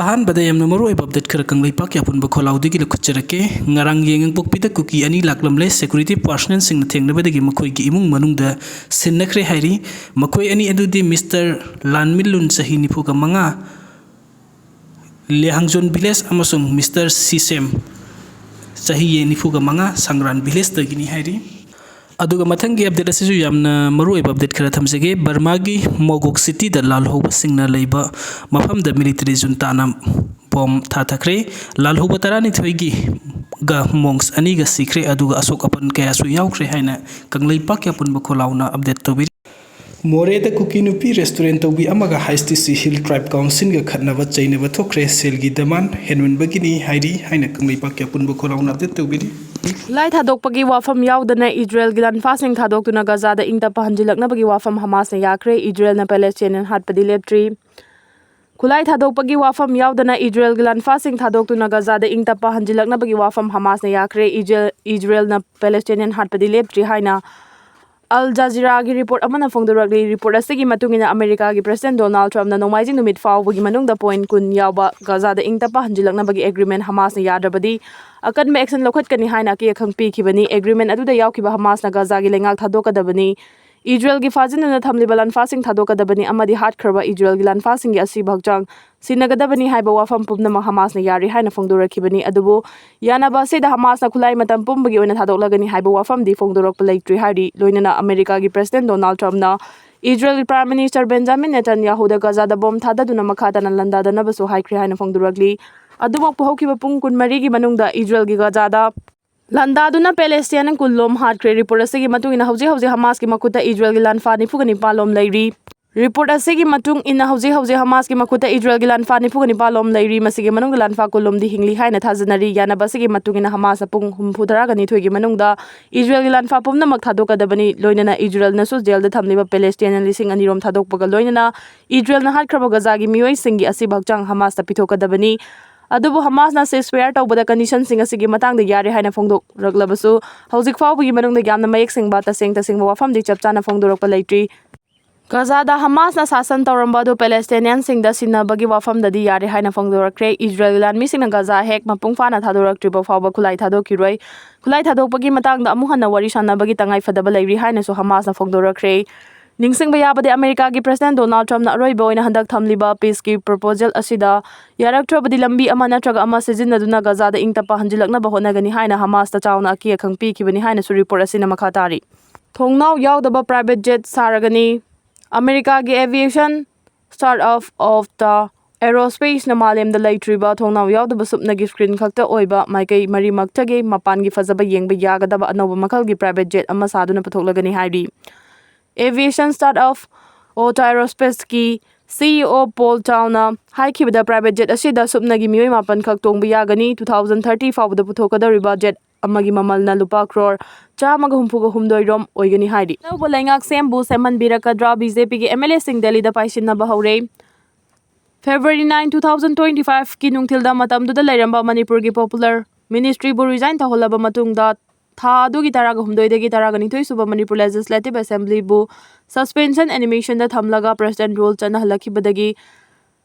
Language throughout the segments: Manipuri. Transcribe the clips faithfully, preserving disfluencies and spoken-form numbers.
ꯑꯍꯥꯟꯕꯗ ꯌꯥꯝꯅ ꯃꯔꯨ ꯑꯣꯏꯕ ꯑꯄꯗꯦꯠ ꯈꯔ ꯀꯪꯂꯩꯄꯥꯛꯀꯤ ꯑꯄꯨꯟꯕ ꯈꯣꯜꯂꯥꯎꯗꯒꯤ ꯂꯧꯈꯠꯆꯔꯛꯀꯦ꯫ ꯉꯔꯥꯡ ꯌꯦꯡꯉꯛꯄꯣꯛꯄꯤꯗ ꯀꯨꯀꯤ ꯑꯅꯤ ꯂꯥꯛꯂꯝꯂꯦ꯫ ꯁꯦꯀ꯭ꯌꯨꯔꯤꯇꯤ ꯄꯥꯔꯁꯅꯦꯜꯁꯤꯡꯅ ꯊꯦꯡꯅꯕꯗꯒꯤ ꯃꯈꯣꯏꯒꯤ ꯏꯃꯨꯡ ꯃꯅꯨꯡꯗ ꯁꯤꯟꯅꯈ꯭ꯔꯦ ꯍꯥꯏꯔꯤ꯫ ꯃꯈꯣꯏ ꯑꯅꯤ ꯑꯗꯨꯗꯤ ꯃꯤꯁꯇꯔ ꯂꯥꯟꯃꯤꯂꯨꯟ, ꯆꯍꯤ ꯅꯤꯐꯨꯒ ꯃꯉꯥ, ꯂꯦꯍꯥꯡꯖꯣꯟ ꯚꯤꯂꯦꯖ, ꯑꯃꯁꯨꯡ ꯃꯤꯁꯇꯔ ꯁꯤꯁꯦꯝ, ꯆꯍꯤ ꯅꯤꯐꯨꯒ ꯃꯉꯥ, ꯁꯪꯒ꯭ꯔꯥꯟ ꯚꯤꯂꯦꯖꯇꯒꯤꯅꯤ ꯍꯥꯏꯔꯤ꯫ ꯑꯗꯨꯒ ꯃꯊꯪꯒꯤ ꯑꯄꯗꯦꯠ ꯑꯁꯤꯁꯨ ꯌꯥꯝꯅ ꯃꯔꯨꯑꯣꯏꯕ ꯑꯄꯗꯦꯠ ꯈꯔ ꯊꯝꯖꯒꯦ꯫ ꯕꯔꯃꯥꯒꯤ ꯃꯣꯒꯣꯛ ꯁꯤꯇꯤꯗ ꯂꯥꯜꯍꯧꯕꯁꯤꯡꯅ ꯂꯩꯕ ꯃꯐꯝꯗ ꯃꯤꯂꯤꯇꯔꯤ ꯖꯨꯟꯇꯥꯅ ꯕꯣꯝ ꯊꯥꯊꯈ꯭ꯔꯦ꯫ ꯂꯥꯜꯍꯧꯕ ꯇꯔꯥꯅꯤꯊꯣꯏꯒꯤ ꯒ ꯃꯣꯡꯁ ꯑꯅꯤꯒ ꯁꯤꯈ꯭ꯔꯦ, ꯑꯗꯨꯒ ꯑꯁꯣꯛ ꯑꯄꯟ ꯀꯌꯥꯁꯨ ꯌꯥꯎꯈ꯭ꯔꯦ ꯍꯥꯏꯅ ꯀꯪꯂꯩꯄꯥꯛꯀꯤ ꯑꯄꯨꯟꯕ ꯈꯣꯜꯂꯥꯎꯅ ꯑꯄꯗꯦꯠ ꯇꯧꯕꯤꯔꯤ꯫ ꯃꯣꯔꯦꯗ ꯀꯨꯀꯤ ꯅꯨꯄꯤ ꯔꯦꯁꯇꯨꯔꯦꯟ ꯇꯧꯕꯤ ꯑꯃꯒ ꯍꯩꯆ ꯗꯤ ꯁꯤ ꯍꯤꯜ ꯇ꯭ꯔꯥꯏꯕ ꯀꯥꯎꯟꯁꯤꯜꯒ ꯈꯠꯅꯕ ꯆꯩꯅꯕ ꯊꯣꯛꯈ꯭ꯔꯦ, ꯁꯦꯜꯒꯤ ꯗꯃꯥꯟ ꯍꯦꯟꯃꯟꯕꯒꯤꯅꯤ ꯍꯥꯏꯔꯤ ꯍꯥꯏꯅ ꯀꯪꯂꯩꯄꯥꯛꯀꯤ ꯑꯄꯨꯟꯕ ꯈꯣꯜꯂꯥꯎꯅ ꯑꯄꯗꯦꯠ ꯇꯧꯕꯤꯔꯤ꯫ ꯈꯨꯠꯂꯥꯏ ꯊꯥꯗꯣꯛꯄꯒꯤ ꯋꯥꯐꯝ ꯌꯥꯎꯗꯅ ꯏꯖꯔꯦꯜꯒꯤ ꯂꯥꯟꯐꯥꯁꯤꯡ ꯊꯥꯗꯣꯛꯇꯨꯅ ꯒꯖꯥꯗ ꯏꯪ ꯇꯞꯄ ꯍꯟꯖꯤꯜꯂꯛꯅꯕꯒꯤ ꯋꯥꯐꯝ ꯍꯃꯥꯁꯅ ꯌꯥꯈ꯭ꯔꯦ꯫ ꯏꯖꯔꯦꯜꯅ ꯄꯦꯂꯦꯁꯇꯤꯅꯤꯌꯟ ꯍꯥꯠꯄꯗꯤ ꯂꯦꯞꯇ꯭ꯔꯤ꯫ ꯈꯨꯠꯂꯥꯏ ꯊꯥꯗꯣꯛꯄꯒꯤ ꯋꯥꯐꯝ ꯌꯥꯎꯗꯅ ꯏꯖꯔꯦꯜꯒꯤ ꯂꯥꯟꯐꯥꯁꯤꯡ ꯊꯥꯗꯣꯛꯇꯨꯅ ꯒꯖꯥꯗ ꯏꯪ ꯇꯞꯄ ꯍꯟꯖꯤꯜꯂꯛꯅꯕꯒꯤ ꯋꯥꯐꯝ ꯍꯃꯥꯁꯅ ꯌꯥꯈ꯭ꯔꯦ꯫ ꯏꯖꯔꯦꯜ, ꯏꯖꯔꯦꯜꯅ ꯄꯦꯂꯦꯁꯇꯤꯅꯤꯌꯟ ꯍꯥꯠꯄꯗꯤ ꯂꯦꯞꯇ꯭ꯔꯤ ꯍꯥꯏꯅ ꯑꯜ ꯖꯖꯤꯔꯥꯒꯤ ꯔꯤꯄꯣꯔꯠ ꯑꯃꯅ ꯐꯣꯡꯗꯣꯔꯛꯂꯤ꯫ ꯔꯤꯄꯣꯔꯠ ꯑꯁꯤꯒꯤ ꯃꯇꯨꯡ ꯏꯟꯅ ꯑꯃꯦꯔꯤꯀꯥꯒꯤ ꯄ꯭ꯔꯁꯤꯗꯦꯟꯠ ꯗꯣꯅꯥꯜꯗ ꯇ꯭ꯔꯝꯞꯅ ꯅꯣꯡꯃꯥꯏꯖꯤꯡ ꯅꯨꯃꯤꯠ ꯐꯥꯎꯕꯒꯤ ꯃꯅꯨꯡꯗ ꯄꯣꯏꯟꯠ ꯀꯨꯟ ꯌꯥꯎꯕ ꯒꯖꯥꯗ ꯏꯪ ꯇꯞꯄ ꯍꯟꯖꯤꯜꯂꯛꯅꯕꯒꯤ ꯑꯦꯒ꯭ꯔꯤꯃꯦꯟꯠ ꯍꯃꯥꯁꯅ ꯌꯥꯗ꯭ꯔꯕꯗꯤ ꯑꯀꯟꯕ ꯑꯦꯛꯁꯟ ꯂꯧꯈꯠꯀꯅꯤ ꯍꯥꯏꯅ ꯑꯀꯤ ꯑꯈꯪ ꯄꯤꯈꯤꯕꯅꯤ꯫ ꯑꯦꯒ꯭ꯔꯤꯃꯦꯟꯠ ꯑꯗꯨꯗ ꯌꯥꯎꯈꯤꯕ ꯍꯃꯥꯁꯅ ꯒꯖꯥꯒꯤ ꯂꯩꯉꯥꯛ ꯊꯥꯗꯣꯛꯀꯗꯕꯅꯤ, ꯏꯖꯔꯦꯜꯒꯤ ꯐꯥꯖꯤꯟꯗꯨꯅ ꯊꯝꯂꯤꯕ ꯂꯥꯟꯐꯥꯁꯤꯡ ꯊꯥꯗꯣꯛꯀꯗꯕꯅꯤ ꯑꯃꯗꯤ ꯍꯥꯠꯈ꯭ꯔꯕ ꯏꯖꯔꯦꯜꯒꯤ ꯂꯥꯟꯐꯥꯁꯤꯡꯒꯤ ꯑꯁꯤꯕ ꯍꯛꯆꯥꯡ ꯁꯤꯟꯅꯒꯗꯕꯅꯤ ꯍꯥꯏꯕ ꯋꯥꯐꯝ ꯄꯨꯝꯅꯃꯛ ꯍꯃꯥꯁꯅ ꯌꯥꯔꯤ ꯍꯥꯏꯅ ꯐꯣꯡꯗꯣꯔꯛꯈꯤꯕꯅꯤ꯫ ꯑꯗꯨꯕꯨ ꯌꯥꯅꯕ ꯑꯁꯤꯗ ꯍꯃꯥꯁꯅ ꯈꯨꯠꯂꯥꯏ ꯃꯇꯝ ꯄꯨꯝꯕꯒꯤ ꯑꯣꯏꯅ ꯊꯥꯗꯣꯛꯂꯒꯅꯤ ꯍꯥꯏꯕ ꯋꯥꯐꯝꯗꯤ ꯐꯣꯡꯗꯣꯔꯛꯄ ꯂꯩꯇ꯭ꯔꯤ ꯍꯥꯏꯔꯤ꯫ ꯂꯣꯏꯅꯅ ꯑꯃꯦꯔꯤꯀꯥꯒꯤ ꯄ꯭ꯔꯁꯤꯗꯦꯟꯠ ꯗꯣꯅꯥꯜꯗ ꯇ꯭ꯔꯝꯞꯅ ꯏꯖꯔꯦꯜꯒꯤ ꯄ꯭ꯔꯥꯏꯝ ꯃꯤꯅꯤꯁꯇꯔ ꯕꯦꯟꯖꯥꯃꯤꯟ ꯅꯦꯇꯟꯌꯥꯍꯨꯗ ꯒꯖꯥꯗ ꯕꯣꯝ ꯊꯥꯗꯗꯨꯅ ꯃꯈꯥ ꯇꯥꯅ ꯂꯥꯟꯗꯥꯗꯅꯕꯁꯨ ꯍꯥꯏꯈ꯭ꯔꯦ ꯍꯥꯏꯅ ꯐꯣꯡꯗꯣꯔꯛꯂꯤ꯫ ꯑꯗꯨꯃꯛꯄꯨ ꯍꯧꯈꯤꯕ ꯄꯨꯡ ꯀꯨꯟꯃꯔꯤꯒꯤ ꯃꯅꯨꯡꯗ ꯏꯖꯔꯦꯜꯒꯤ ꯒꯖꯥꯗ ꯂꯥꯟꯗꯥꯗꯨꯅ ꯄꯦꯂꯦꯁꯇꯤꯌꯥꯟ ꯀꯨꯟ ꯂꯣꯝ ꯍꯥꯠꯈ꯭ꯔꯦ꯫ ꯔꯤꯄꯣꯔꯠ ꯑꯁꯤꯒꯤ ꯃꯇꯨꯡ ꯏꯟꯅ ꯍꯧꯖꯤꯛ ꯍꯧꯖꯤꯛ ꯍꯃꯥꯁꯀꯤ ꯃꯈꯨꯠꯇ ꯏꯖꯔꯦꯜꯒꯤ ꯂꯥꯟꯐꯥ ꯅꯤꯐꯨꯒ ꯅꯤꯄꯥꯟ ꯂꯣꯝ ꯂꯩꯔꯤ꯫ ꯔꯤꯄꯣꯔꯠ ꯑꯁꯤꯒꯤ ꯃꯇꯨꯡ ꯏꯟꯅ ꯍꯧꯖꯤꯛ ꯍꯧꯖꯤꯛ ꯍꯃꯥꯁꯀꯤ ꯃꯈꯨꯠꯇ ꯏꯖꯔꯦꯜꯒꯤ ꯂꯥꯟꯐꯥ ꯅꯤꯐꯨꯒ ꯅꯤꯄꯥꯟ ꯂꯣꯝ ꯂꯩꯔꯤ꯫ ꯃꯁꯤꯒꯤ ꯃꯅꯨꯡꯗ ꯂꯥꯟꯐꯥ ꯀꯨꯟ ꯂꯣꯝꯗꯤ ꯍꯤꯡꯂꯤ ꯍꯥꯏꯅ ꯊꯥꯖꯅꯔꯤ꯫ ꯌꯥꯅꯕ ꯑꯁꯤꯒꯤ ꯃꯇꯨꯡ ꯏꯟꯅ ꯍꯃꯥꯁꯅ ꯄꯨꯡ ꯍꯨꯝꯐꯨ ꯇꯔꯥꯒ ꯅꯤꯊꯣꯏꯒꯤ ꯃꯅꯨꯡꯗ ꯏꯖꯔꯦꯜꯒꯤ ꯂꯥꯟꯐꯥ ꯄꯨꯝꯅꯃꯛ ꯊꯥꯗꯣꯛꯀꯗꯕꯅꯤ꯫ ꯂꯣꯏꯅꯅ ꯏꯖꯔꯦꯜꯅꯁꯨ ꯖꯦꯜꯗ ꯊꯝꯂꯤꯕ ꯄꯦꯂꯦꯁꯇꯤꯅꯤꯌꯟ ꯂꯤꯁꯤꯡ ꯑꯅꯤ ꯔꯣꯝ ꯊꯥꯗꯣꯛꯄꯒ ꯂꯣꯏꯅꯅ ꯏꯖꯔꯦꯜꯅ ꯍꯥꯠꯈ꯭ꯔꯕ ꯒꯖꯥꯒꯤ ꯃꯤꯑꯣꯏꯁꯤꯡꯒꯤ ꯑꯁꯤꯕ ꯍꯛꯆꯥꯡ ꯍꯃꯥꯁꯇ ꯄꯤꯊꯣꯛꯀꯗꯕꯅꯤ꯫ ꯑꯗꯨꯕꯨ ꯍꯃꯥꯁꯅ ceasefire ꯇꯧꯕꯗ ꯀꯟꯗꯤꯁꯟꯁꯤꯡ ꯑꯁꯤꯒꯤ ꯃꯇꯥꯡꯗ ꯌꯥꯔꯦ ꯍꯥꯏꯅ ꯐꯣꯡꯗꯣꯛꯂꯛꯂꯕꯁꯨ ꯍꯧꯖꯤꯛ ꯐꯥꯎꯕꯒꯤ ꯃꯅꯨꯡꯗ ꯌꯥꯝꯅ ꯃꯌꯦꯛ ꯁꯦꯡꯕ, ꯇꯁꯦꯡ ꯇꯁꯦꯡꯕ ꯋꯥꯐꯝꯗꯤ ꯆꯞ ꯆꯥꯅ ꯐꯣꯡꯗꯣꯔꯛꯄ ꯂꯩꯇ꯭ꯔꯤ꯫ ꯒꯖꯥꯗ ꯍꯃꯥꯁꯅ ꯁꯥꯁꯟ ꯇꯧꯔꯝꯕ ꯑꯗꯨ ꯄꯦꯂꯦꯁꯇꯤꯅꯤꯌꯟꯁꯤꯡꯗ ꯁꯤꯟꯅꯕꯒꯤ ꯋꯥꯐꯝꯗꯗꯤ ꯌꯥꯔꯦ ꯍꯥꯏꯅ ꯐꯣꯡꯗꯣꯔꯛꯈ꯭ꯔꯦ꯫ ꯏꯖꯔꯦꯜꯒꯤ ꯂꯥꯟꯃꯤꯁꯤꯡꯅ ꯒꯖꯥ ꯍꯦꯛ ꯃꯄꯨꯡ ꯐꯥꯅ ꯊꯥꯗꯣꯔꯛꯇ꯭ꯔꯤꯕ ꯐꯥꯎꯕ ꯈꯨꯠꯂꯥꯏ ꯊꯥꯗꯣꯛꯈꯤꯔꯣꯏ꯫ ꯈꯨꯠꯂꯥꯏ ꯊꯥꯗꯣꯛꯄꯒꯤ ꯃꯇꯥꯡꯗ ꯑꯃꯨꯛ ꯍꯟꯅ ꯋꯥꯔꯤ ꯁꯥꯟꯅꯕꯒꯤ ꯇꯉꯥꯏ ꯐꯗꯕ ꯂꯩꯔꯤ ꯍꯥꯏꯅꯁꯨ ꯍꯃꯥꯁꯅ ꯐꯣꯡꯗꯣꯔꯛꯈ꯭ꯔꯦ꯫ ꯅꯤꯡꯁꯤꯡꯕ ꯌꯥꯕꯗꯤ, ꯑꯃꯦꯔꯤꯀꯥꯒꯤ ꯄ꯭ꯔꯦꯁꯤꯗꯦꯟ ꯗꯣꯅꯥꯜꯗ ꯇ꯭ꯔꯝꯞꯅ ꯑꯔꯣꯏꯕ ꯑꯣꯏꯅ ꯍꯟꯗꯛ ꯊꯝꯂꯤꯕ ꯄꯤꯁꯀꯤ ꯄ꯭ꯔꯣꯄꯣꯖꯦꯜ ꯑꯁꯤꯗ ꯌꯥꯔꯛꯇ꯭ꯔꯕꯗꯤ ꯂꯝꯕꯤ ꯑꯃ ꯅꯠꯇ꯭ꯔꯒ ꯑꯃ ꯁꯤꯖꯤꯟꯅꯗꯨꯅ ꯒꯖꯥꯗ ꯏꯪ ꯇꯞꯄ ꯍꯟꯖꯤꯜꯂꯛꯅꯕ ꯍꯣꯠꯅꯒꯅꯤ ꯍꯥꯏꯅ ꯍꯃꯥꯁꯇ ꯆꯥꯎꯅ ꯑꯀꯤ ꯑꯈꯪ ꯄꯤꯈꯤꯕꯅꯤ ꯍꯥꯏꯅꯁꯨ ꯔꯤꯄꯣꯔꯠ ꯑꯁꯤꯅ ꯃꯈꯥ ꯇꯥꯔꯤ꯫ ꯊꯣꯡꯅꯥꯎ ꯌꯥꯎꯗꯕ ꯄ꯭ꯔꯥꯏꯚꯦꯠ ꯖꯦꯠ ꯁꯥꯔꯒꯅꯤ꯫ ꯑꯃꯦꯔꯤꯀꯥꯒꯤ aviation startup of the aerospace ꯅ ꯃꯥꯂꯦꯝꯗ ꯂꯩꯇ꯭ꯔꯤꯕ ꯊꯣꯡꯅꯥꯎ ꯌꯥꯎꯗꯕ ꯁꯨꯞꯅꯒꯤ ꯁ꯭ꯀ꯭ꯔꯤꯟ ꯈꯛꯇ ꯑꯣꯏꯕ ꯃꯥꯏꯀꯩ ꯃꯔꯤꯃꯛꯇꯒꯤ ꯃꯄꯥꯟꯒꯤ ꯐꯖꯕ ꯌꯦꯡꯕ ꯌꯥꯒꯗꯕ ꯑꯅꯧꯕ ꯃꯈꯜꯒꯤ ꯄ꯭ꯔꯥꯏꯚꯦꯠ ꯖꯦꯠ ꯑꯃ ꯁꯥꯗꯨꯅ ꯄꯨꯊꯣꯛꯂꯒꯅꯤ ꯍꯥꯏꯔꯤ꯫ Aviation startup of the aerospace ꯀꯤ CEO ꯄꯣꯜ ꯆꯥꯎꯅ ꯍꯥꯏꯈꯤꯕꯗ, ꯄ꯭ꯔꯥꯏꯚꯦꯠ ꯖꯦꯠ ꯑꯁꯤꯗ ꯁꯨꯞꯅꯒꯤ ꯃꯤꯑꯣꯏ ꯃꯥꯄꯟ ꯈꯛ ꯇꯣꯡꯕ ꯌꯥꯒꯅꯤ꯫ Two thousand thirty ꯐꯥꯎꯕꯗ ꯄꯨꯊꯣꯛꯀꯗꯧꯔꯤꯕ ꯖꯦꯠ ꯑꯃꯒꯤ ꯃꯃꯜꯅ ꯂꯨꯄꯥ ꯀ꯭ꯔꯣꯔ ꯆꯥꯝꯃꯒ ꯍꯨꯝꯐꯨꯒ ꯍꯨꯝꯗꯣꯏ ꯔꯣꯝ ꯑꯣꯏꯒꯅꯤ ꯍꯥꯏꯔꯤ꯫ ꯑꯅꯧꯕ ꯂꯩꯉꯥꯛ ꯁꯦꯝꯕꯨ ꯁꯦꯝꯍꯟꯕꯤꯔꯛꯀꯗ꯭ꯔꯥ? ꯕꯤ ꯖꯦ ꯄꯤꯒꯤ ꯑꯦꯝ ꯑꯦꯜ ꯑꯦꯁꯤꯡ ꯗꯦꯜꯂꯤꯗ ꯄꯥꯏꯁꯤꯟꯅꯕ ꯍꯧꯔꯦ꯫ February nine, two thousand twenty five ꯀꯤ ꯅꯨꯡꯊꯤꯜꯗ ꯃꯇꯝꯗꯨꯗ ꯂꯩꯔꯝꯕ ꯃꯅꯤꯄꯨꯔꯒꯤ ꯄꯣꯄꯨꯂꯔ ꯃꯤꯅꯤꯁꯇ꯭ꯔꯤꯕꯨ ꯔꯤꯖꯥꯏꯟ ꯇꯧꯍꯜꯂꯕ ꯃꯇꯨꯡꯗ ꯊꯥ ꯑꯗꯨꯒꯤ ꯇꯔꯥꯒ ꯍꯨꯝꯗꯣꯏꯗꯒꯤ ꯇꯔꯥꯒ ꯅꯤꯊꯣꯏ ꯁꯨꯕ ꯃꯅꯤꯄꯨꯔ ꯂꯦꯖꯤꯁꯂꯦꯇꯤꯚ ꯑꯦꯁꯦꯝꯕ꯭ꯂꯤꯕꯨ ꯁꯁꯄꯦꯟꯁꯟ ꯑꯦꯅꯤꯃꯦꯁꯟꯗ ꯊꯝꯂꯒ ꯄ꯭ꯔꯦꯁꯤꯗꯦꯟꯠ ꯔꯨꯜ ꯆꯠꯅꯍꯜꯂꯛꯈꯤꯕꯗꯒꯤ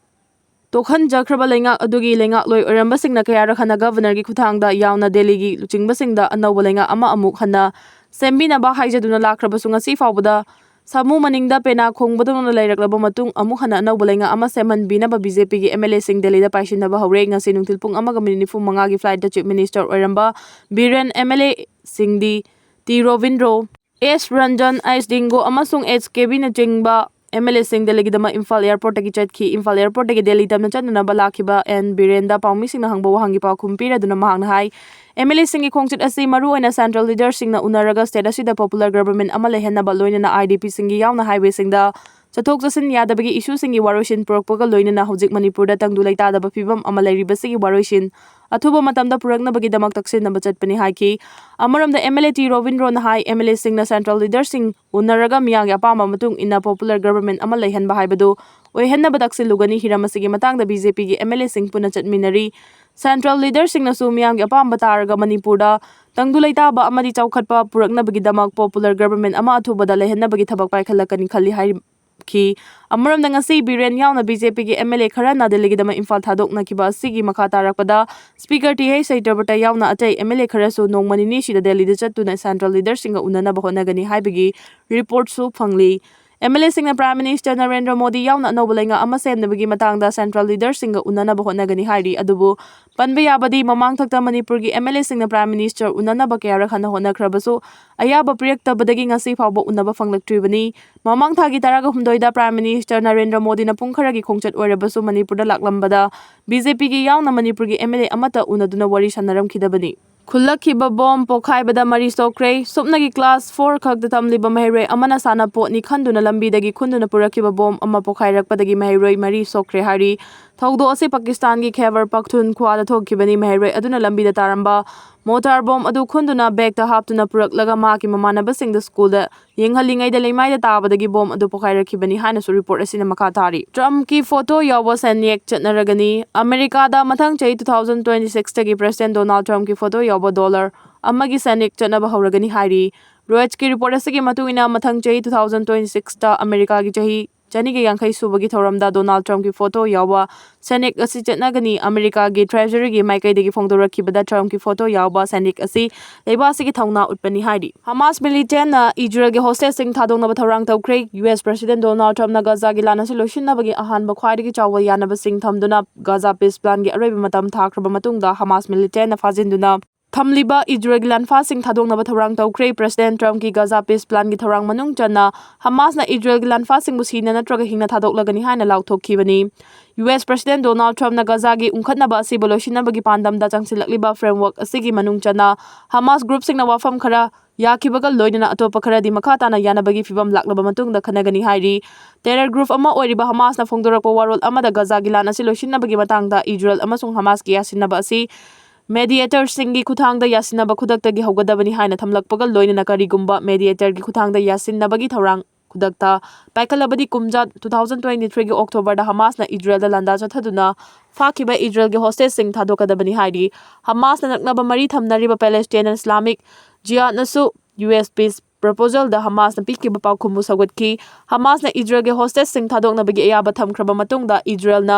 ꯇꯣꯛꯍꯟꯖꯈ꯭ꯔꯕ ꯂꯩꯉꯥꯛ ꯑꯗꯨꯒꯤ ꯂꯩꯉꯥꯛꯂꯣꯏ ꯑꯣꯏꯔꯝꯕꯁꯤꯡꯅ ꯀꯌꯥꯔꯛ ꯍꯟꯅ ꯒꯚꯔꯅꯔꯒꯤ ꯈꯨꯠꯊꯥꯡꯗ ꯌꯥꯎꯅ ꯗꯦꯜꯂꯤꯒꯤ ꯂꯨꯆꯤꯡꯕꯁꯤꯡꯗ ꯑꯅꯧꯕ ꯂꯩꯉꯥꯛ ꯑꯃ ꯑꯃꯨꯛ ꯍꯟꯅ ꯁꯦꯝꯕꯤꯅꯕ ꯍꯥꯏꯖꯗꯨꯅ ꯂꯥꯛꯈ꯭ꯔꯕꯁꯨ, ꯉꯁꯤ ꯐꯥꯎꯕꯗ ꯁꯥꯃꯨ ꯃꯅꯤꯡꯗ ꯄꯦꯅꯥ ꯈꯣꯡꯕꯗꯧꯅ ꯂꯩꯔꯛꯂꯕ ꯃꯇꯨꯡ, ꯑꯃꯨꯛ ꯍꯟꯅ ꯑꯅꯧꯕ ꯂꯩꯉꯥꯛ ꯑꯃ ꯁꯦꯝꯍꯟꯕꯤꯅꯕ ꯕꯤ ꯖꯦ ꯄꯤꯒꯤ ꯑꯦꯝ ꯑꯦꯜ ꯑꯦꯁꯤꯡ ꯗꯦꯜꯂꯤꯗ ꯄꯥꯏꯁꯤꯟꯅꯕ ꯍꯧꯔꯦ꯫ ꯉꯁꯤ ꯅꯨꯡꯊꯤꯜ ꯄꯨꯡ ꯑꯃꯒ ꯃꯤꯅꯤꯠ ꯅꯤꯐꯨ ꯃꯉꯥꯒꯤ ꯐ꯭ꯂꯥꯏꯠꯇ ꯆꯤꯐ ꯃꯤꯅꯤꯁꯇꯔ ꯑꯣꯏꯔꯝꯕ Biren, M L ꯑꯦꯁꯤꯡꯗꯤ T Robindro, ꯑꯦꯁ ꯔꯟꯖꯟ, ꯑꯩꯆ ꯗꯤꯡꯒꯣ ꯑꯃꯁꯨꯡ ꯑꯩꯆ ꯀꯦꯕꯤꯅꯆꯤꯡꯕ ꯑꯦꯝ ꯑꯦꯜ ꯑꯦꯁꯤꯡ ꯗꯦꯜꯂꯤꯒꯤꯗꯃꯛ ꯏꯝꯐꯥꯜ ꯑꯦꯌꯔꯄꯣꯔꯠꯇꯒꯤ ꯆꯠꯈꯤ꯫ ꯏꯝꯐꯥꯜ ꯑꯦꯌꯔꯄꯣꯔꯠꯇꯒꯤ ꯗꯦꯜꯂꯤ ꯇꯝꯅ ꯆꯠꯅꯅꯕ ꯂꯥꯛꯈꯤꯕ ꯑꯦꯟ ꯕꯤꯔꯦꯟꯗ ꯄꯥꯎꯃꯤꯁꯤꯡꯅ ꯍꯪꯕ ꯋꯥꯍꯪꯒꯤ ꯄꯥꯎꯈꯨꯝ ꯄꯤꯔꯗꯨꯅ ꯃꯍꯥꯛꯅ ꯍꯥꯏ, ꯑꯦꯝ ꯑꯦꯜ ꯑꯦꯁꯤꯡꯒꯤ ꯈꯣꯡꯆꯠ ꯑꯁꯤ ꯃꯔꯨꯑꯣꯏꯅ ꯁꯦꯟꯇ꯭ꯔꯦꯜ ꯂꯤꯗꯔꯁꯤꯡꯅ ꯎꯅꯔꯒ ꯁ꯭ꯇꯦꯠ ꯑꯁꯤꯗ ꯄꯣꯄꯨꯂꯔ ꯒꯚꯔꯟꯃꯦꯟꯠ ꯑꯃ ꯂꯩꯍꯟꯅꯕ, ꯂꯣꯏꯅꯅ ꯑꯥꯏ ꯗꯤ ꯄꯤꯁꯤꯡꯒꯤ ꯌꯥꯎꯅ ꯍꯥꯏꯋꯦꯁꯤꯡꯗ ꯆꯠꯊꯣꯛ ꯆꯠꯁꯤꯟ ꯌꯥꯗꯕꯒꯤ ꯏꯁꯨꯁꯤꯡꯒꯤ ꯋꯥꯔꯣꯏꯁꯤꯟ ꯄꯨꯔꯛꯄꯒ ꯂꯣꯏꯅꯅ ꯍꯧꯖꯤꯛ ꯃꯅꯤꯄꯨꯔꯗ ꯇꯪꯗꯨ ꯂꯩꯇꯥꯗꯕ ꯐꯤꯕꯝ ꯑꯃ ꯂꯩꯔꯤꯕꯁꯤꯒꯤ ꯋꯥꯔꯣꯏꯁꯤꯟ ꯑꯊꯨꯕ ꯃꯇꯝꯗ ꯄꯨꯔꯛꯅꯕꯒꯤꯗꯃꯛ ꯇꯛꯁꯤꯟꯅꯕ ꯆꯠꯄꯅꯤ ꯍꯥꯏꯈꯤ꯫ ꯑꯃꯔꯣꯝꯗ ꯑꯦꯝ ꯑꯦꯜ ꯑꯦ ꯇꯤ ꯔꯣꯕꯤꯟꯗ꯭ꯔꯣꯅ ꯍꯥꯏ, ꯑꯦꯝ ꯑꯦꯜ ꯑꯦꯁꯤꯡꯅ ꯁꯦꯟꯇ꯭ꯔꯦꯜ ꯂꯤꯗꯔꯁꯤꯡ ꯎꯅꯔꯒ ꯃꯤꯌꯥꯝꯒꯤ ꯑꯄꯥꯝꯕ ꯃꯇꯨꯡ ꯏꯟꯅ ꯄꯣꯄꯨꯂꯔ ꯒꯚꯔꯟꯃꯦꯟꯠ ꯑꯃ ꯂꯩꯍꯟꯕ ꯍꯥꯏꯕꯗꯨ ꯑꯣꯏꯍꯟꯅꯕ ꯇꯛꯁꯤꯜꯂꯨꯒꯅꯤ꯫ ꯍꯤꯔꯝ ꯑꯁꯤꯒꯤ ꯃꯇꯥꯡꯗ ꯕꯤ ꯖꯦ ꯄꯤꯒꯤ ꯑꯦꯝ ꯑꯦꯜ ꯑꯦꯁꯤꯡ ꯄꯨꯟꯅ ꯆꯠꯃꯤꯟꯅꯔꯤ꯫ Central leaderꯁꯤꯡꯅꯁꯨ ꯃꯤꯌꯥꯝꯒꯤ ꯑꯄꯥꯝꯕ ꯇꯥꯔꯒ ꯃꯅꯤꯄꯨꯔꯗ ꯇꯪꯗꯨ ꯂꯩꯇꯥꯕ ꯑꯃꯗꯤ ꯆꯥꯎꯈꯠꯄ ꯄꯨꯔꯛꯅꯕꯒꯤꯗꯃꯛ popular government ꯑꯃ ꯑꯊꯨꯕꯗ ꯂꯩꯍꯟꯅꯕꯒꯤ ꯊꯕꯛ ꯄꯥꯏꯈꯠꯂꯛꯀꯅꯤ ꯈꯜꯂꯤ ꯍꯥꯏꯈꯤ꯫ ꯑꯃꯔꯣꯝꯗ ꯉꯁꯤ ꯕꯤꯔꯦꯟ ꯌꯥꯎꯅ BJPꯒꯤ MLA ꯈꯔꯅ ꯗꯦꯜꯂꯤꯒꯤꯗꯃꯛ ꯏꯝꯐꯥꯜ ꯊꯥꯗꯣꯛꯅꯈꯤꯕ ꯑꯁꯤꯒꯤ ꯃꯈꯥ ꯇꯥꯔꯛꯄꯗ Speaker T H ꯁꯇ꯭ꯌꯕ꯭ꯔꯇ ꯌꯥꯎꯅ ꯑꯇꯩ MLA ꯈꯔꯁꯨ ꯅꯣꯡꯃ ꯅꯤꯅꯤ ꯁꯤꯗ ꯗꯦꯜꯂꯤꯗ ꯆꯠꯇꯨꯅ Central leaderꯁꯤꯡꯒ ꯎꯅꯅꯕ ꯍꯣꯠꯅꯒꯅꯤ ꯍꯥꯏꯕꯒꯤ reportꯁꯨ ꯐꯪꯂꯤ꯫ MLAꯁꯤꯡꯅ Prime Minister ꯅꯔꯦꯟꯗ꯭ꯔ ꯃꯣꯗꯤ ꯌꯥꯎꯅ ꯑꯅꯧꯕ ꯂꯩꯉꯥꯛ ꯑꯃ ꯁꯦꯝꯅꯕꯒꯤ ꯃꯇꯥꯡꯗ Central leaderꯁꯤꯡꯒ ꯎꯅꯅꯕ ꯍꯣꯠꯅꯒꯅꯤ ꯍꯥꯏꯔꯤ꯫ ꯑꯗꯨꯕꯨ ꯄꯟꯕ ꯌꯥꯕꯗꯤ ꯃꯃꯥꯡꯊꯛꯇ ꯃꯅꯤꯄꯨꯔꯒꯤ MLAꯁꯤꯡꯅ Prime Minister ꯎꯅꯅꯕ ꯀꯌꯥꯔꯛ ꯍꯟꯅ ꯍꯣꯠꯅꯈ꯭ꯔꯕꯁꯨ ꯑꯌꯥꯕ ꯄꯤꯔꯛꯇꯕꯗꯒꯤ ꯉꯁꯤ ꯐꯥꯎꯕ ꯎꯅꯕ ꯐꯪꯂꯛꯇ꯭ꯔꯤꯕꯅꯤ꯫ ꯃꯃꯥꯡ ꯊꯥꯒꯤ ꯇꯔꯥꯍꯨꯝꯗꯣꯏꯗ Prime Minister ꯅꯔꯦꯟꯗ꯭ꯔ ꯃꯣꯗꯤꯅ ꯄꯨꯡ ꯈꯔꯒꯤ ꯈꯣꯡꯆꯠ ꯑꯣꯏꯔꯕꯁꯨ ꯃꯅꯤꯄꯨꯔꯗ ꯂꯥꯛꯂꯝꯕꯗ BJPꯒꯤ ꯌꯥꯎꯅ ꯃꯅꯤꯄꯨꯔꯒꯤ MLA ꯑꯃꯠꯇ ꯎꯅꯗꯨꯅ ꯋꯥꯔꯤ ꯁꯥꯟꯅꯔꯝꯈꯤꯗꯕꯅꯤ꯫ ꯈꯨꯜꯂꯛꯈꯤꯕ ꯕꯣꯝ ꯄꯣꯈꯥꯏꯕꯗ ꯃꯔꯤ ꯁꯣꯛꯈ꯭ꯔꯦ꯫ ꯁꯨꯞꯅꯒꯤ class four ꯈꯛꯇ ꯇꯝꯂꯤꯕ ꯃꯍꯩꯔꯣꯏ ꯑꯃꯅ ꯁꯥꯟꯅꯄꯣꯠꯅꯤ ꯈꯟꯗꯨꯅ ꯂꯝꯕꯤꯗꯒꯤ ꯈꯨꯟꯗꯨꯅ ꯄꯨꯔꯛꯈꯤꯕ ꯕꯣꯝ ꯑꯃ ꯄꯣꯈꯥꯏꯔꯛꯄꯗꯒꯤ ꯃꯍꯩꯔꯣꯏ ꯃꯔꯤ ꯁꯣꯛꯈ꯭ꯔꯦ ꯍꯥꯏꯔꯤ꯫ ꯊꯧꯗꯣꯛ ꯑꯁꯤ ꯄꯥꯀꯤꯁꯇꯥꯟꯒꯤ ꯈꯦꯕꯔ ꯄꯈꯇꯨꯟꯈ꯭ꯋꯥꯗ ꯊꯣꯛꯈꯤꯕꯅꯤ꯫ ꯃꯍꯩꯔꯣꯏ ꯑꯗꯨꯅ ꯂꯝꯕꯤꯗ ꯇꯥꯔꯝꯕ mortar bomb ꯑꯗꯨ ꯈꯨꯟꯗꯨꯅ bagꯇ ꯍꯥꯞꯇꯨꯅ ꯄꯨꯔꯛꯂꯒ ꯃꯍꯥꯛꯀꯤ ꯃꯃꯥꯟꯅꯕꯁꯤꯡꯗ schoolꯗ ꯌꯦꯡꯍꯜꯂꯤꯉꯩꯗ ꯂꯩꯃꯥꯏꯗ ꯇꯥꯕꯗꯒꯤ bomb ꯑꯗꯨ ꯄꯣꯈꯥꯏꯔꯛꯈꯤꯕꯅꯤ ꯍꯥꯏꯅꯁꯨ report ꯑꯁꯤꯅ ꯃꯈꯥ ꯇꯥꯔꯤ꯫ Trumpꯀꯤ photo ꯌꯥꯎꯕ ꯁꯦꯟꯌꯦꯛ ꯆꯠꯅꯔꯒꯅꯤ꯫ ꯑꯃꯦꯔꯤꯀꯥꯗ ꯃꯊꯪ ꯆꯍꯤ two thousand twenty sixꯇꯒꯤ President Donald Trumpꯀꯤ photo ꯌꯥꯎꯕ dollar ꯑꯃꯒꯤ ꯁꯦꯟꯌꯦꯛ ꯆꯠꯅꯕ ꯍꯧꯔꯒꯅꯤ ꯍꯥꯏꯔꯤ꯫ Reutersꯀꯤ report ꯑꯁꯤꯒꯤ ꯃꯇꯨꯡ ꯏꯟꯅ, ꯃꯊꯪ ꯆꯍꯤ two thousand twenty sixꯇ ꯑꯃꯦꯔꯤꯀꯥꯒꯤ ꯆꯍꯤ ꯆꯅꯤꯒ ꯌꯥꯡꯈꯩ ꯁꯨꯕꯒꯤ ꯊꯧꯔꯝꯗ Donald Trumpꯀꯤ photo ꯌꯥꯎꯕ ꯁꯦꯟꯌꯦꯛ ꯑꯁꯤ ꯆꯠꯅꯒꯅꯤ꯫ ꯑꯃꯦꯔꯤꯀꯥꯒꯤ Treasuryꯒꯤ ꯃꯥꯏꯀꯩꯗꯒꯤ ꯐꯣꯡꯗꯣꯔꯛꯈꯤꯕꯗ Trumpꯀꯤ photo ꯌꯥꯎꯕ ꯁꯦꯟꯌꯦꯛ ꯑꯁꯤ ꯂꯩꯕꯥꯛ ꯑꯁꯤꯒꯤ ꯊꯧꯅꯥ ꯎꯠꯄꯅꯤ ꯍꯥꯏꯔꯤ꯫ Hamas militantꯅ Israelꯒꯤ hostageꯁꯤꯡ ꯊꯥꯗꯣꯛꯅꯕ ꯊꯧꯔꯥꯡ ꯇꯧꯈ꯭ꯔꯦ꯫ US President Donald Trumpꯅ Gazaꯒꯤ ꯂꯥꯟ ꯑꯁꯤ ꯂꯣꯏꯁꯤꯟꯅꯕꯒꯤ ꯑꯍꯥꯟꯕ ꯈ꯭ꯋꯥꯏꯗꯒꯤ ꯆꯥꯎꯕ ꯌꯥꯅꯕꯁꯤꯡ ꯊꯝꯗꯨꯅ Gaza peace planꯒꯤ ꯑꯔꯣꯏꯕ ꯃꯇꯝ ꯊꯥꯈ꯭ꯔꯕ ꯃꯇꯨꯡꯗ Hamas militantꯅ ꯐꯥꯖꯤꯟꯗꯨꯅ ꯊꯝꯂꯤꯕ Israelꯒꯤ ꯂꯥꯟꯐꯥꯁꯤꯡ ꯊꯥꯗꯣꯛꯅꯕ ꯊꯧꯔꯥꯡ ꯇꯧꯈ꯭ꯔꯦ꯫ President Trumpꯀꯤ Gaza peace planꯒꯤ ꯊꯧꯔꯥꯡ ꯃꯅꯨꯡ ꯆꯟꯅ Hamasꯅ Israelꯒꯤ ꯂꯥꯟꯐꯥꯁꯤꯡꯕꯨ ꯁꯤꯅ ꯅꯠꯇ꯭ꯔꯒ ꯍꯤꯡꯅ ꯊꯥꯗꯣꯛꯂꯒꯅꯤ ꯍꯥꯏꯅ ꯂꯥꯎꯊꯣꯛꯈꯤꯕꯅꯤ꯫ US President Donald Trumpꯅ Gazaꯒꯤ ꯎꯪꯈꯠꯅꯕ ꯑꯁꯤꯕꯨ ꯂꯣꯏꯁꯤꯟꯅꯕꯒꯤ ꯄꯥꯟꯗꯝꯗ ꯆꯪꯁꯤꯜꯂꯛꯂꯤꯕ framework ꯑꯁꯤꯒꯤ ꯃꯅꯨꯡ ꯆꯟꯅ Hamas groupꯁꯤꯡꯅ ꯋꯥꯐꯝ ꯈꯔ ꯌꯥꯈꯤꯕꯒ ꯂꯣꯏꯅꯅ ꯑꯇꯣꯞꯄ ꯈꯔꯗꯤ ꯃꯈꯥ ꯇꯥꯅ ꯌꯥꯅꯕꯒꯤ ꯐꯤꯚꯝ ꯂꯥꯛꯂꯕ ꯃꯇꯨꯡꯗ ꯈꯟꯅꯒꯅꯤ ꯍꯥꯏꯔꯤ꯫ Terror group ꯑꯃ ꯑꯣꯏꯔꯤꯕ Hamasꯅ ꯐꯣꯡꯗꯣꯔꯛꯄ ꯋꯥꯔꯣꯜ ꯑꯃꯗ Gazaꯒꯤ ꯂꯥꯟ ꯑꯁꯤ ꯂꯣꯏꯁꯤꯟꯅꯕꯒꯤ ꯃꯇꯥꯡꯗ Israel ꯑꯃꯁꯨꯡ Hamasꯀꯤ ꯌꯥꯁꯤꯟꯅꯕ ꯑꯁꯤ mediatorꯁꯤꯡꯒꯤ ꯈꯨꯠꯊꯥꯡꯗ ꯌꯥꯁꯤꯟꯅꯕ ꯈꯨꯗꯛꯇꯒꯤ ꯍꯧꯒꯗꯕꯅꯤ ꯍꯥꯏꯅ ꯊꯝꯂꯛꯄꯒ ꯂꯣꯏꯅꯅ ꯀꯔꯤꯒꯨꯝꯕ mediatorꯒꯤ ꯈꯨꯠꯊꯥꯡꯗ ꯌꯥꯁꯤꯟꯅꯕꯒꯤ ꯊꯧꯔꯥꯡ ꯈꯨꯗꯛꯇ ꯄꯥꯏꯈꯠꯂꯕꯗꯤ ꯀꯨꯝꯖꯥ two thousand twenty-threeꯒꯤ Octoberꯗ ꯍꯃꯥꯁꯅ ꯏꯖꯔꯦꯜꯗ ꯂꯥꯟꯗꯥ ꯆꯠꯊꯗꯨꯅ ꯐꯥꯈꯤꯕ ꯏꯖꯔꯦꯜꯒꯤ hostageꯁꯤꯡ ꯊꯥꯗꯣꯛꯀꯗꯕꯅꯤ ꯍꯥꯏꯔꯤ꯫ ꯍꯃꯥꯁꯅ ꯅꯛꯅꯕ ꯃꯔꯤ ꯊꯝꯅꯔꯤꯕ Palestinian Islamic Jihadꯅꯁꯨ U S peace proposalꯗ ꯍꯃꯥꯁꯅ ꯄꯤꯈꯤꯕ ꯄꯥꯎꯈꯨꯝꯕꯨ ꯁꯧꯒꯠꯈꯤ꯫ ꯍꯃꯥꯁꯅ ꯏꯖꯔꯦꯜꯒꯤ hostageꯁꯤꯡ ꯊꯥꯗꯣꯛꯅꯕꯒꯤ ꯑꯌꯥꯕ ꯊꯝꯈ꯭ꯔꯕ ꯃꯇꯨꯡꯗ ꯏꯖꯔꯦꯜꯅ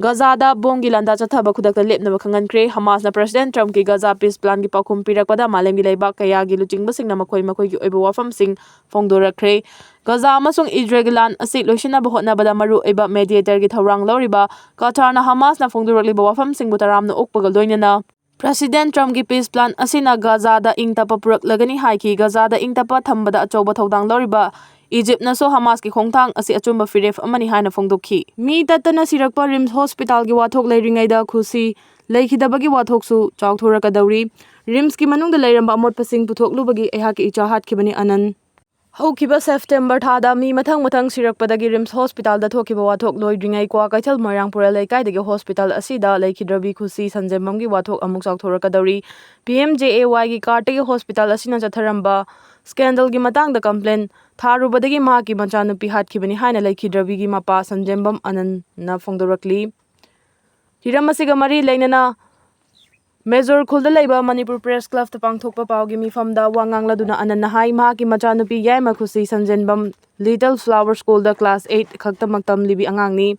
ꯒꯖꯥꯗ ꯕꯣꯝꯒꯤ ꯂꯥꯟꯗꯥ ꯆꯠꯊꯕ ꯈꯨꯗꯛꯇ ꯂꯦꯞꯅꯕ ꯈꯪꯍꯟꯈ꯭ꯔꯦ꯫ ꯍꯃꯥꯁꯅ President Trumpꯀꯤ ꯒꯖꯥ peace planꯒꯤ ꯄꯥꯎꯈꯨꯝ ꯄꯤꯔꯛꯄꯗ ꯃꯥꯂꯦꯝꯒꯤ ꯂꯩꯕꯥꯛ ꯀꯌꯥꯒꯤ ꯂꯨꯆꯤꯡꯕꯁꯤꯡꯅ ꯃꯈꯣꯏ ꯃꯈꯣꯏꯒꯤ ꯑꯣꯏꯕ ꯋꯥꯐꯝꯁꯤꯡ ꯐꯣꯡꯗꯣꯔꯛꯈ꯭ꯔꯦ꯫ ꯒꯖꯥ ꯑꯃꯁꯨꯡ ꯏꯖꯔꯦꯜꯒꯤ ꯂꯥꯟ ꯑꯁꯤ ꯂꯣꯏꯁꯤꯟꯅꯕ ꯍꯣꯠꯅꯕꯗ ꯃꯔꯨꯑꯣꯏꯕ mediatorꯒꯤ ꯊꯧꯔꯥꯡ ꯂꯧꯔꯤꯕ ꯀꯇꯥꯔꯅ ꯍꯃꯥꯁꯅ ꯐꯣꯡꯗꯣꯔꯛꯂꯤꯕ ꯋꯥꯐꯝꯁꯤꯡꯕꯨ ꯇꯔꯥꯝꯅ ꯑꯣꯛꯄꯒ ꯂꯣꯏꯅꯅ President Trumpꯀꯤ peace plan ꯑꯁꯤꯅ ꯒꯖꯥꯗ ꯏꯪ ꯇꯞꯄ ꯄꯨꯔꯛꯂꯒꯅꯤ ꯍꯥꯏꯈꯤ꯫ ꯒꯖꯥꯗ ꯏꯪ ꯇꯞꯄ ꯊꯝꯕꯗ ꯑꯆꯧꯕ ꯊꯧꯗꯥꯡ ꯂꯧꯔꯤꯕ ꯏꯖꯤꯞꯅꯁꯨ ꯍꯃꯥꯁꯀꯤ ꯈꯣꯡꯊꯥꯡ ꯑꯁꯤ ꯑꯆꯨꯝꯕ ꯐꯤꯔꯦꯞ ꯑꯃꯅꯤ ꯍꯥꯏꯅ ꯐꯣꯡꯗꯣꯛꯈꯤ꯫ ꯃꯤ ꯇꯠꯇꯅ ꯁꯤꯔꯛꯄ ꯔꯤꯝꯁ ꯍꯣꯁꯄꯤꯇꯥꯜꯒꯤ ꯋꯥꯊꯣꯛ ꯂꯩꯔꯤꯉꯩꯗ ꯈꯨꯁꯤ ꯂꯩꯈꯤꯗꯕꯒꯤ ꯋꯥꯊꯣꯛꯁꯨ ꯆꯥꯎꯊꯣꯔꯛꯀꯗꯧꯔꯤ꯫ ꯔꯤꯝꯁꯀꯤ ꯃꯅꯨꯡꯗ ꯂꯩꯔꯝꯕ ꯑꯃꯣꯠꯄꯁꯤꯡ ꯄꯨꯊꯣꯛꯂꯨꯕꯒꯤ ꯑꯩꯍꯥꯛꯀꯤ ꯏꯆꯥ ꯍꯥꯠꯈꯤꯕꯅꯤ ꯑꯅꯟ꯫ ꯍꯧꯈꯤꯕ September ꯊꯥꯗ ꯃꯤ ꯃꯊꯪ ꯃꯊꯪ ꯁꯤꯔꯛꯄꯗꯒꯤ ꯔꯤꯝꯁ ꯍꯣꯁꯄꯤꯇꯥꯜꯗ ꯊꯣꯛꯈꯤꯕ ꯋꯥꯊꯣꯛ ꯂꯣꯏꯗ꯭ꯔꯤꯉꯩ ꯀ꯭ꯋꯥꯀꯩꯊꯦꯜ ꯃꯣꯏꯔꯥꯡ ꯄꯨꯔꯦꯜ ꯂꯩꯀꯥꯏꯗꯒꯤ ꯍꯣꯁꯄꯤꯇꯥꯜ ꯑꯁꯤꯗ ꯂꯩꯈꯤꯗ꯭ꯔꯕꯤ ꯈꯨꯁꯤ ꯁꯟꯖꯦꯝꯕꯝꯒꯤ ꯋꯥꯊꯣꯛ ꯑꯃꯨꯛ ꯆꯥꯎꯊꯣꯔꯛꯀꯗꯧꯔꯤ꯫ P M J A Yꯒꯤ cardꯇꯒꯤ ꯍꯣꯁꯄꯤꯇꯥꯜ ꯑꯁꯤꯅ ꯆꯠꯊꯔꯝꯕ scandalꯒꯤ ꯃꯇꯥꯡꯗ complaint ꯊꯥꯔꯨꯕꯗꯒꯤ ꯃꯍꯥꯛꯀꯤ ꯃꯆꯥꯅꯨꯄꯤ ꯍꯥꯠꯈꯤꯕꯅꯤ ꯍꯥꯏꯅ ꯂꯩꯈꯤꯗ꯭ꯔꯕꯤꯒꯤ ꯃꯄꯥ ꯁꯟꯖꯦꯝꯕꯝ ꯑꯅꯟꯅ ꯐꯣꯡꯗꯣꯔꯛꯂꯤ꯫ ꯍꯤꯔꯝ ꯑꯁꯤꯒ ꯃꯔꯤ ꯂꯩꯅꯅ ꯃꯦꯖꯣꯔ ꯈꯨꯜꯗ ꯂꯩꯕ ꯃꯅꯤꯄꯨꯔ Press Clubꯇ ꯄꯥꯡꯊꯣꯛꯄ ꯄꯥꯎꯒꯤ ꯃꯤꯐꯝꯗ ꯋꯥ ꯉꯥꯡꯂꯗꯨꯅ ꯑꯅꯟꯅ ꯍꯥꯏ, ꯃꯍꯥꯛꯀꯤ ꯃꯆꯥꯅꯨꯄꯤ ꯌꯥꯏꯃ ꯈꯨꯁꯤ ꯁꯟꯖꯦꯟꯕꯝ Little Flower Schoolꯗ class eight ꯈꯛꯇꯃꯛ ꯇꯝꯂꯤꯕꯤ ꯑꯉꯥꯡꯅꯤ꯫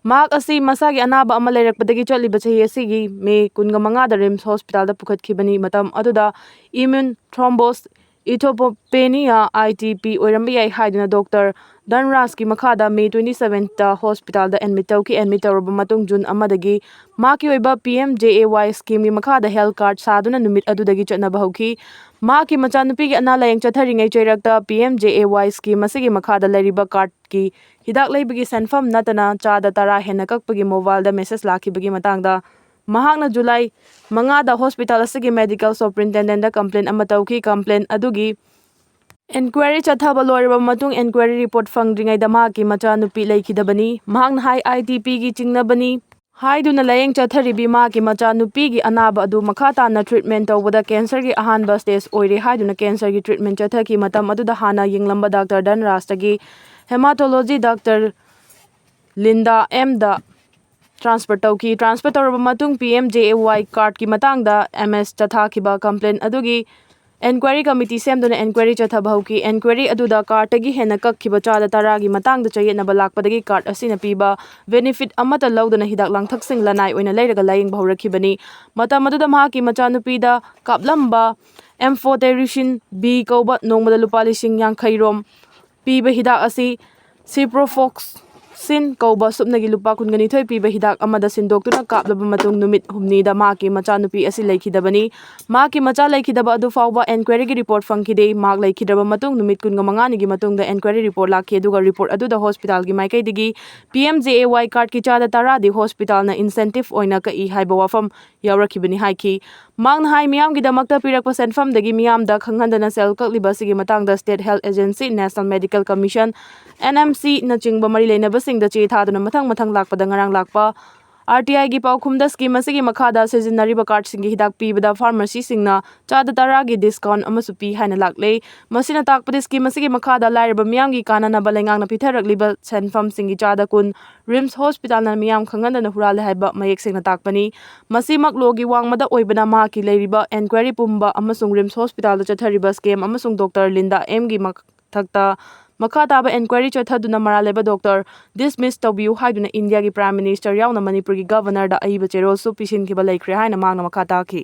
ꯃꯍꯥꯛ ꯑꯁꯤ ꯃꯁꯥꯒꯤ ꯑꯅꯥꯕ ꯑꯃ ꯂꯩꯔꯛꯄꯗꯒꯤ ꯆꯠꯂꯤꯕ ꯆꯍꯤ ꯑꯁꯤꯒꯤ May ꯀꯨꯟꯃꯉꯥꯗ ꯔꯤꯝꯁ ꯍꯣꯁꯄꯤꯇꯥꯜꯗ ꯄꯨꯈꯠꯈꯤꯕꯅꯤ꯫ ꯃꯇꯝ ꯑꯗꯨꯗ immune thrombus, erythropoiesis, I T P ꯑꯣꯏꯔꯝꯕ ꯌꯥꯏ ꯍꯥꯏꯗꯨꯅ ꯗꯣꯛꯇꯔ ꯙꯟꯔꯥꯖꯀꯤ ꯃꯈꯥꯗ May twenty sevenꯇ ꯍꯣꯁꯄꯤꯇꯥꯜꯗ admit ꯇꯧꯈꯤ꯫ Admit ꯇꯧꯔꯕ ꯃꯇꯨꯡ June ꯑꯃꯗꯒꯤ ꯃꯍꯥꯛꯀꯤ ꯑꯣꯏꯕ P M J A Y schemeꯒꯤ ꯃꯈꯥꯗ health card ꯁꯥꯗꯨꯅ ꯅꯨꯃꯤꯠ ꯑꯗꯨꯗꯒꯤ ꯆꯠꯅꯕ ꯍꯧꯈꯤ꯫ ꯃꯍꯥꯛꯀꯤ ꯃꯆꯥꯅꯨꯄꯤꯒꯤ ꯑꯅꯥ ꯂꯥꯌꯦꯡ ꯆꯠꯊꯔꯤꯉꯩ ꯆꯩꯔꯛꯇ P M J A Y scheme ꯑꯁꯤꯒꯤ ꯃꯈꯥꯗ ꯂꯩꯔꯤꯕ cardꯀꯤ ꯍꯤꯗꯥꯛ ꯂꯩꯕꯒꯤ ꯁꯦꯟꯐꯝ ꯅꯠꯇꯅ ꯆꯥꯗ ꯇꯔꯥ ꯍꯦꯟꯅ ꯀꯛꯄꯒꯤ mobileꯗ message ꯂꯥꯛꯈꯤꯕꯒꯤ ꯃꯇꯥꯡꯗ ꯃꯍꯥꯛꯅ July ꯃꯉꯥꯗ ꯍꯣꯁꯄꯤꯇꯥꯜ ꯑꯁꯤꯒꯤ medical superintendentꯗ complaint ꯑꯃ ꯇꯧꯈꯤ꯫ Complaint ꯑꯗꯨꯒꯤ inquiry ꯆꯠꯊꯕ ꯂꯣꯏꯔꯕ ꯃꯇꯨꯡ inquiry report ꯐꯪꯗ꯭ꯔꯤꯉꯩꯗ ꯃꯍꯥꯛꯀꯤ ꯃꯆꯥꯅꯨꯄꯤ ꯂꯩꯈꯤꯗꯕꯅꯤ꯫ ꯃꯍꯥꯛꯅ ꯍꯥꯏ, I T Pꯒꯤ ꯆꯤꯡꯅꯕꯅꯤ꯫ ꯍꯥꯏꯗꯨꯅ ꯂꯥꯌꯦꯡ ꯆꯠꯊꯔꯤꯕꯤ ꯃꯍꯥꯛꯀꯤ ꯃꯆꯥꯅꯨꯄꯤꯒꯤ ꯑꯅꯥꯕ ꯑꯗꯨ ꯃꯈꯥ ꯇꯥꯅ treatment ꯇꯧꯕꯗ cancerꯒꯤ ꯑꯍꯥꯟꯕ stage ꯑꯣꯏꯔꯦ ꯍꯥꯏꯗꯨꯅ cancerꯒꯤ treatment ꯆꯠꯊꯈꯤ꯫ ꯃꯇꯝ ꯑꯗꯨꯗ ꯍꯥꯟꯅ ꯌꯦꯡꯂꯝꯕ ꯗꯥꯛꯇꯔ ꯙꯟꯔꯥꯖꯇꯒꯤ hematology ꯗꯥꯛꯇꯔ ꯂꯤꯟꯗꯥ ꯑꯦꯝꯗ transfer ꯇꯧꯈꯤ꯫ Transfer ꯇꯧꯔꯕ ꯃꯇꯨꯡ P M J A Y cardꯀꯤ ꯃꯇꯥꯡꯗ M S ꯆꯠꯊꯈꯤꯕ complaint ꯑꯗꯨꯒꯤ enquiry committee ꯁꯦꯝꯗꯨꯅ enquiry ꯆꯠꯊꯕ ꯍꯧꯈꯤ꯫ Enquiry ꯑꯗꯨꯗ cardꯇꯒꯤ ꯍꯦꯟꯅ ꯀꯛꯈꯤꯕ ꯆꯥꯗ ꯇꯔꯥꯒꯤ ꯃꯇꯥꯡꯗ ꯆꯌꯦꯠꯅꯕ ꯂꯥꯛꯄꯗꯒꯤ card ꯑꯁꯤꯅ ꯄꯤꯕ benefit ꯑꯃꯠꯇ ꯂꯧꯗꯅ ꯍꯤꯗꯥꯛ ꯂꯥꯡꯊꯛꯁꯤꯡ ꯂꯅꯥꯏ ꯑꯣꯏꯅ ꯂꯩꯔꯒ ꯂꯥꯌꯦꯡꯕ ꯍꯧꯔꯛꯈꯤꯕꯅꯤ꯫ ꯃꯇꯝ ꯑꯗꯨꯗ ꯃꯍꯥꯛꯀꯤ ꯃꯆꯥꯅꯨꯄꯤꯗ ꯀꯥꯞꯂꯝꯕ amphotericin B ꯀꯧꯕ ꯅꯣꯡꯃꯗ ꯂꯨꯄꯥ ꯂꯤꯁꯤꯡ ꯌꯥꯡꯈꯩ ꯔꯣꯝ ꯄꯤꯕ ꯍꯤꯗꯥꯛ ꯑꯁꯤ ciprofloxacin ꯀꯧꯕ ꯁꯨꯞꯅꯒꯤ ꯂꯨꯄꯥ ꯀꯨꯟꯒ ꯅꯤꯊꯣꯏ ꯄꯤꯕ ꯍꯤꯗꯥꯛ ꯑꯃꯗ ꯁꯤꯟꯗꯣꯛꯇꯨꯅ ꯀꯥꯞꯂꯕ ꯃꯇꯨꯡ ꯅꯨꯃꯤꯠ ꯍꯨꯝꯅꯤꯗ ꯃꯍꯥꯛꯀꯤ ꯃꯆꯥꯅꯨꯄꯤ ꯑꯁꯤ ꯂꯩꯈꯤꯗꯕꯅꯤ꯫ ꯃꯍꯥꯛꯀꯤ ꯃꯆꯥ ꯂꯩꯈꯤꯗꯕ ꯑꯗꯨ ꯐꯥꯎꯕ enquiryꯒꯤ report ꯐꯪꯈꯤꯗꯦ꯫ ꯃꯍꯥꯛ ꯂꯩꯈꯤꯗ꯭ꯔꯕ ꯃꯇꯨꯡ ꯅꯨꯃꯤꯠ ꯀꯨꯟꯒ ꯃꯉꯥꯅꯤꯒꯤ ꯃꯇꯨꯡꯗ enquiry report ꯂꯥꯛꯈꯤ, ꯑꯗꯨꯒ report ꯑꯗꯨꯗ hospitalꯒꯤ ꯃꯥꯏꯀꯩꯗꯒꯤ P M J A Y cardꯀꯤ ꯆꯥꯗ ꯇꯔꯥꯗꯤ hospitalꯅ incentive ꯑꯣꯏꯅ ꯀꯛꯏ ꯍꯥꯏꯕ ꯋꯥꯐꯝ ꯌꯥꯎꯔꯛꯈꯤꯕꯅꯤ ꯍꯥꯏꯈꯤ꯫ ꯃꯍꯥꯛꯅ ꯍꯥꯏ, ꯃꯤꯌꯥꯝꯒꯤꯗꯃꯛꯇ ꯄꯤꯔꯛꯄ ꯁꯦꯟꯐꯝꯗꯒꯤ ꯃꯤꯌꯥꯝꯗ ꯈꯪꯍꯟꯗꯅ ꯁꯦꯜ ꯀꯛꯂꯤꯕ ꯑꯁꯤꯒꯤ ꯃꯇꯥꯡꯗ State Health Agency, National Medical Commission, N M C ꯅꯆꯤꯡꯕ ꯃꯔꯤ ꯂꯩꯅꯕꯁꯤꯡꯗ ꯆꯦ ꯊꯥꯗꯨꯅ ꯃꯊꯪ ꯃꯊꯪ ꯂꯥꯛꯄꯗ ꯉꯔꯥꯡ ꯂꯥꯛꯄ R T Iꯒꯤ ꯄꯥꯎꯈꯨꯝꯗ scheme ꯑꯁꯤꯒꯤ ꯃꯈꯥꯗ ꯁꯤꯖꯤꯟꯅꯔꯤꯕ cardꯁꯤꯡꯒꯤ ꯍꯤꯗꯥꯛ ꯄꯤꯕꯗ pharmacyꯁꯤꯡꯅ ꯆꯥꯗ ꯇꯔꯥꯒꯤ discount ꯑꯃꯁꯨ ꯄꯤ ꯍꯥꯏꯅ ꯂꯥꯛꯂꯦ꯫ ꯃꯁꯤꯅ ꯇꯥꯛꯄꯗꯤ scheme ꯑꯁꯤꯒꯤ ꯃꯈꯥꯗ ꯂꯥꯏꯔꯕ ꯃꯤꯌꯥꯝꯒꯤ ꯀꯥꯟꯅꯅꯕ ꯂꯩꯉꯥꯛꯅ ꯄꯤꯊꯔꯛꯂꯤꯕ ꯁꯦꯟꯐꯝꯁꯤꯡꯒꯤ ꯆꯥꯗ ꯀꯨꯟ RIMS hospitalꯅ ꯃꯤꯌꯥꯝ ꯈꯪꯍꯟꯗꯅ ꯍꯨꯔꯥꯜꯂꯦ ꯍꯥꯏꯕ ꯃꯌꯦꯛ ꯁꯦꯡꯅ ꯇꯥꯛꯄꯅꯤ꯫ ꯃꯁꯤꯃꯛ lawꯒꯤ ꯋꯥꯡꯃꯗ ꯑꯣꯏꯕꯅ ꯃꯍꯥꯛꯀꯤ ꯂꯩꯔꯤꯕ enquiry ꯄꯨꯝꯕ ꯑꯃꯁꯨꯡ RIMS hospitalꯗ ꯆꯠꯊꯔꯤꯕ scheme ꯑꯃꯁꯨꯡ ꯗꯣꯛꯇꯔ ꯂꯤꯟꯗꯥ ꯑꯦꯝꯒꯤ ꯃꯊꯛꯇ ꯃꯈꯥ ꯇꯥꯕ enquiry ꯆꯠꯊꯗꯨꯅ ꯃꯔꯥꯜ ꯂꯩꯕ ꯗꯣꯛꯇꯔ dismiss ꯇꯧꯕꯤꯌꯨ ꯍꯥꯏꯗꯨꯅ ꯏꯟꯗꯤꯌꯥꯒꯤ Prime Minister ꯌꯥꯎꯅ ꯃꯅꯤꯄꯨꯔꯒꯤ Governorꯗ ꯑꯏꯕ ꯆꯦꯔꯣꯜꯁꯨ ꯄꯤꯁꯤꯟꯈꯤꯕ ꯂꯩꯈ꯭ꯔꯦ ꯍꯥꯏꯅ ꯃꯍꯥꯛꯅ ꯃꯈꯥ ꯇꯥꯈꯤ꯫